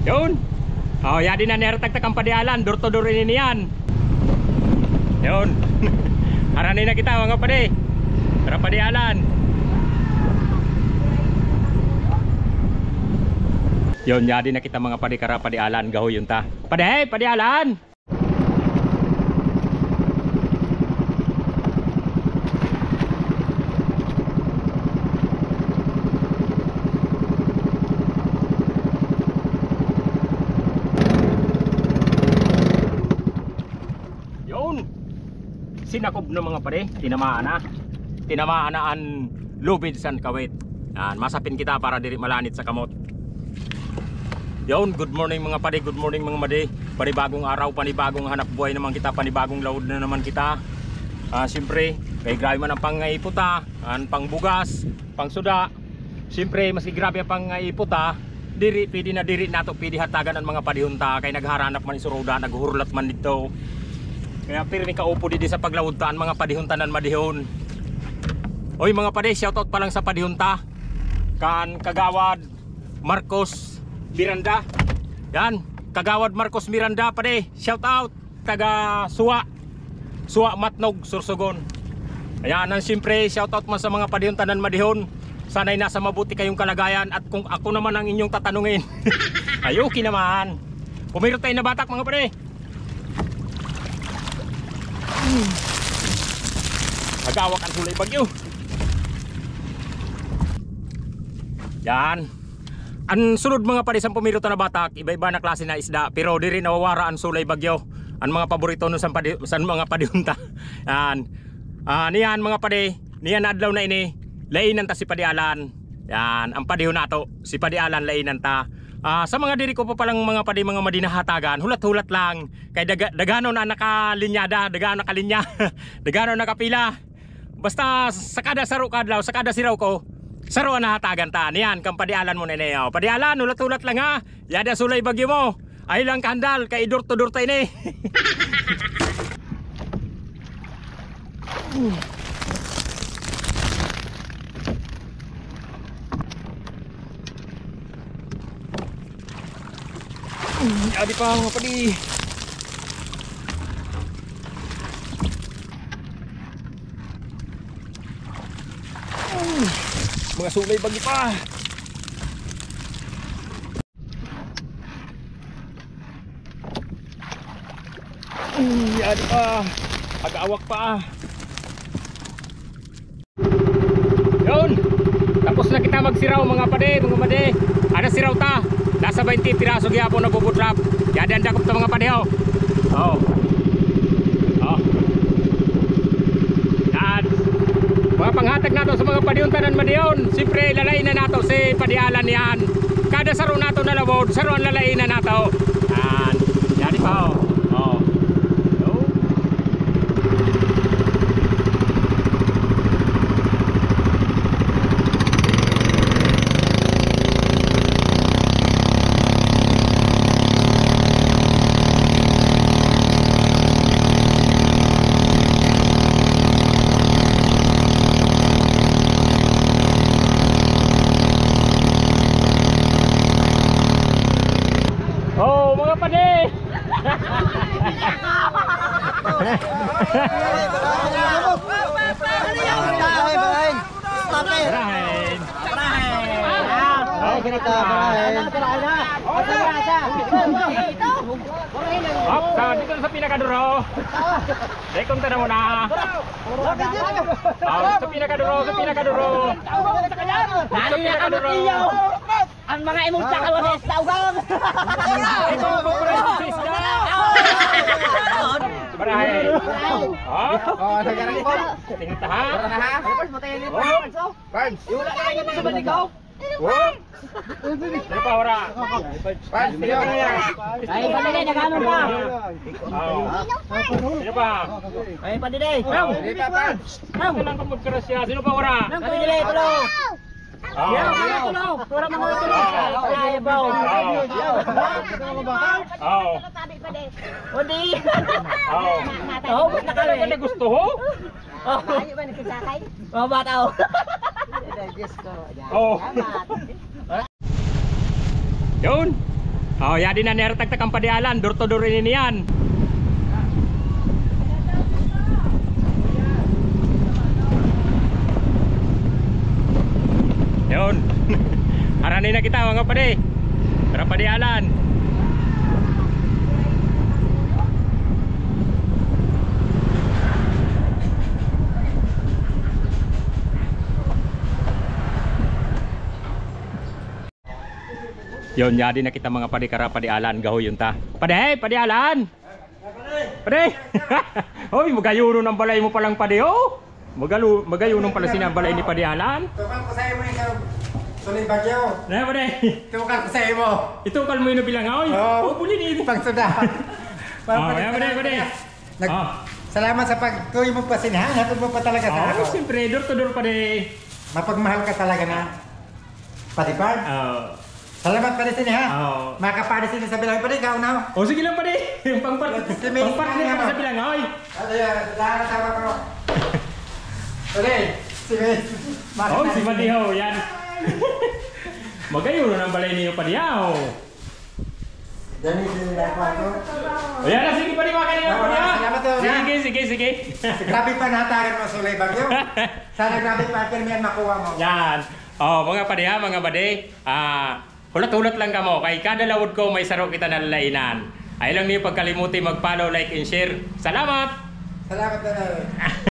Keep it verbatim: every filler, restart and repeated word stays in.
Yun. O, yadi na, niharatag ta kan Padi Alan, door to door ini niyan. Yun. Harani na kita, mga padi. Tara, Padi Alan. Yun, yadi na kita, mga padi, kara Padi Alan, gahoy yun ta. Padi, hey, Padi Alan! Yun. Sinakob na, mga padi. Tinamaan na. Tinamaan na an lubid san kawit. Yan, masapin kita para diri malanit sa kamot. Yun, good morning, mga padi, good morning, mga madi. Panibagong araw, panibagong hanap buhay naman kita, panibagong laod na naman kita. Ah, siyempre, kay grabe man an pangaiputa, an pangbugas, pangsuda. Siyempre, maski grabe an pangaiputa, diri, pwede na diri nato pwede hatagan an mga padihon ta, kay nagharanap man isuroda, naghurlat man didto. Kaya pirmi kaupo didi sa paglaod ta an mga padihon ta nan madihon. Oy, mga padi, shoutout pa lang sa padihon ta. Kan Kagawad Marcos Miranda. Yan, Kagawad Marcos Miranda, padi, shoutout. Taga Suwa. Suwa, Matnog, Sorsogon. Ayan, ang siyempre, shoutout man sa mga padihon ta nan madihon. Sana'y nasa mabuti kayong kalagayan at kung ako naman ang inyong tatanungin. Ay, okay naman. Pumirot tayo na batak, mga padi. Agawak an sulay bagyo. Yan. An sunod, mga padi, san pumirot na batak, iba-iba na klase na isda, pero diri nawawara an sulay bagyo. An mga paborito no san padi, san mga padihon ta. Yan. Ah, niyan, mga padi, niyan adlaw na ini, lainan ta si Padi Alan. Yan, an padihon nato, si Padi Alan lainan ta. Ah, sa mga diri ko pa palang, mga padi, mga madi nahatagan, hulat-hulat lang. Kay daga-, dagano na nakalinyada, dagano nakalinya, dagano nakapila. Basta sa kada saro ka adlaw, sa kada siraw ko, saro an nahatagan ta. Niyan, kan Padi Alan mo na ini, o. Padi Alan, hulat-hulat lang, ha. Yada sulay bagyo mo. Ay lang kahandal, kay door to door ta ini. Yadi pa, mga padi. Mga sulay bagyo pa. Yadi pa. Agawak pa. Yun. Tapos na kita magsiraw, mga padi, mga madi. Ada siraw ta. Nasa baynte piraso gihapon nabubutlap. Yadi an dakop ta, mga padi, o. O. O. Yan. Mga panghatag nato sa mga padihon ta nan madihon. Siyempre, lalainan nato si Padi Alan yan. Kada saro nato na laod, saro an lalainan nato. Yan. Yadi pa, o. O. O, mga padi! Barahin. Barahin. Ay, ganito, barahin. Hop, sa, dito sa pinakaduro. Dekong ta na muna. O, sa pinakaduro, sa pinakaduro. Sa pinakaduro. Ang mga imong sakal, wala sa ugang. Ito ang pagpura sa isda. Barahe. Ha? O, nagkaroon po. Tingin ta, ha? Tara na, ha? O. Barnes. Wala na kayo sa baligaw. O. Ano pa, wala? Barnes, sino pa? Ay, pwede na, nagano pa? O. Sino pa? Ay, pwede na. O. Sino pa, Barnes? Sino pa, wala? Nang pwede na, tulong. Aw. Yaw, mga tulog. Pura mga tulog. Ay, baw. Aw. Aw. O, di. Aw. O, ba't na kami? Ano ka na gusto, ho? O. Ayaw ba nakita kay? O, ba't, aw? Diyos ko. Aw. Salamat. Yun. O, yadi na ni, haratak ta kan Padi Alan, door to door ini niyan. Yun. Harani na kita, mga padi. Tara, Padi Alan. Yun, yadi na kita, mga padi, kara Padi Alan, gahoy yun ta. Padi, Padi Alan! Padi! Hoy, magayonon ang balay mo palang, padi, o. Magalo-, magayonon pala sina balay ni Padi Alan. Tukal ko sa imo yung Sulay Bagyo. Na, padi. Tukal ko sa imo. Itukal mo yun bilang, oy. Oo. O, buli ni. Pangsuda. O, yan, padi, padi. Nag-, salamat sa pagtuy mo pa sini, ha? Hatod mo pa talaga sa akin. O, siyempre, door to door, padi. Mapagmahal ka talaga na. Padi Bard. Oo. Salamat, padi, sini, ha? Oo. Makapadi sini sa bilang, padi, ikaw na. O, sige lang, padi. Pangpart-, pangpartner ka pa sa bilang, oy. Ano yan? Salamat, salamat po. Padi, si Miss. O, si Madi, o, yan. Magayonon ang balay niyo, padi, o. Dali, sini na po ako. O, yan na, sige, padi, makain na, padi, ha? Salamat, padi, ha? Sige, sige, sige. Grabe pa natagan mo, Sulay Bagyo. Sana grabe pa, pero may makuha mo. Yan. O, mga padi, ha, mga padi. Ah, hulat-hulat lang kamo, kay kada lawod ko may saro kita na lalainan. Ay lang niyo pagkalimuti mag-follow, like, and share. Salamat! Salamat, Nanay.